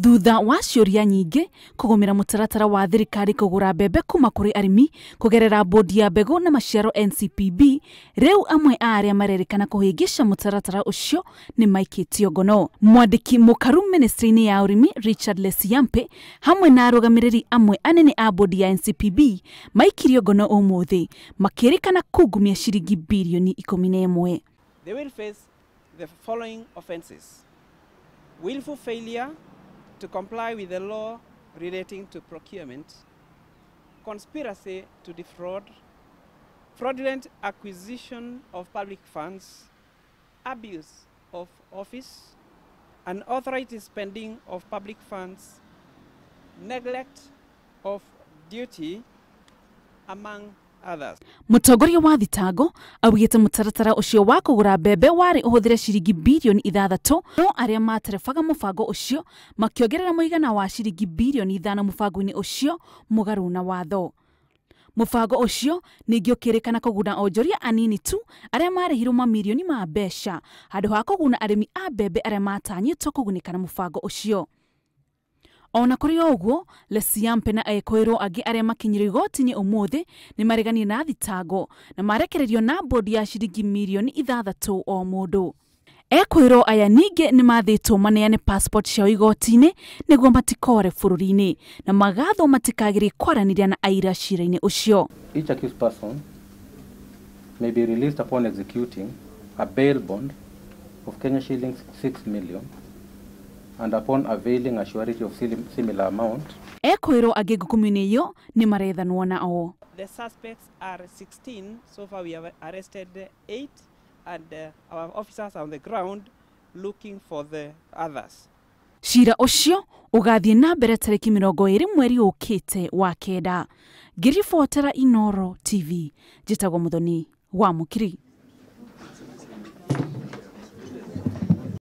Thutha wa ciũria nyingĩ kũgũmĩra mũtaratara wa thirikari kũgũra mbembe kuma kũrĩ arĩmi kũgerera bodi ya mbegũ na maciaro NCPB, rĩu amwe a arĩa marerĩkana kũhĩngĩca mũtaratara ũcio nĩ maikĩtio ngono. Mwandĩki mũkaru ministry-inĩ ya ũrĩmi Richard Lesiyampe hamwe na arũgamĩrĩri amwe anene a bodi ya NCPB maikirio ngono ũmũthĩ makĩrĩkana kungumia ciringi birioni 11. They will face the following offenses: willful failure to comply with the law relating to procurement, conspiracy to defraud, fraudulent acquisition of public funds, abuse of office, unauthorized spending of public funds, neglect of duty, among others. Mũtongoria wa thitango augĩte mũtaratara ũcio wa kũgũra mbembe warĩ ũhũthĩre ciringi birioni 6, no arĩa materebaga mũbango ũcio makĩongerera mũigana wa ciringi birioni 5 mũbango-inĩ ũcio mũgarũ na watho. Mũbango ũcio ningĩ ũkĩrĩkana kũguna onjoria anini tu arĩa marĩhirwo mamirioni ma mbeca handũ ha kũguna arĩmi a mbembe arĩa matanyĩtwo kũgunĩka na mũbango ũcio. Ona kũrĩ o ũguo, Lesiyampe na ekũĩrwo angĩ arĩa makinyire igoti-inĩ ũmũthĩ nĩ mareganire na thitango na marekererio na bodi ya ciringi mirioni 6 o mũndũ. Ekũĩrwo aya ningĩ nĩ mathĩtwo maneane passport ciao igoti-inĩ nĩguo matikore bũrũri-inĩ na magathwo matikagĩrĩire kwaranĩria na aira cira-inĩ ũcio. Each accused person may be released upon executing a bail bond of Kenya shillings 6 million and upon availing a surety of similar amount. Ekwĩrwo angĩ ngukumio-inĩ ĩyo nĩ marethanwo nao. The suspects are 16. So far we have arrested 8 and our officers are on the ground looking for the others. Cira ũcio ũgathiĩ na mbere tarĩki 20 mweri ũkĩte wa 9. Ngĩribotera Inooro TV, njĩtagwo Muthoni wa Mũkiri.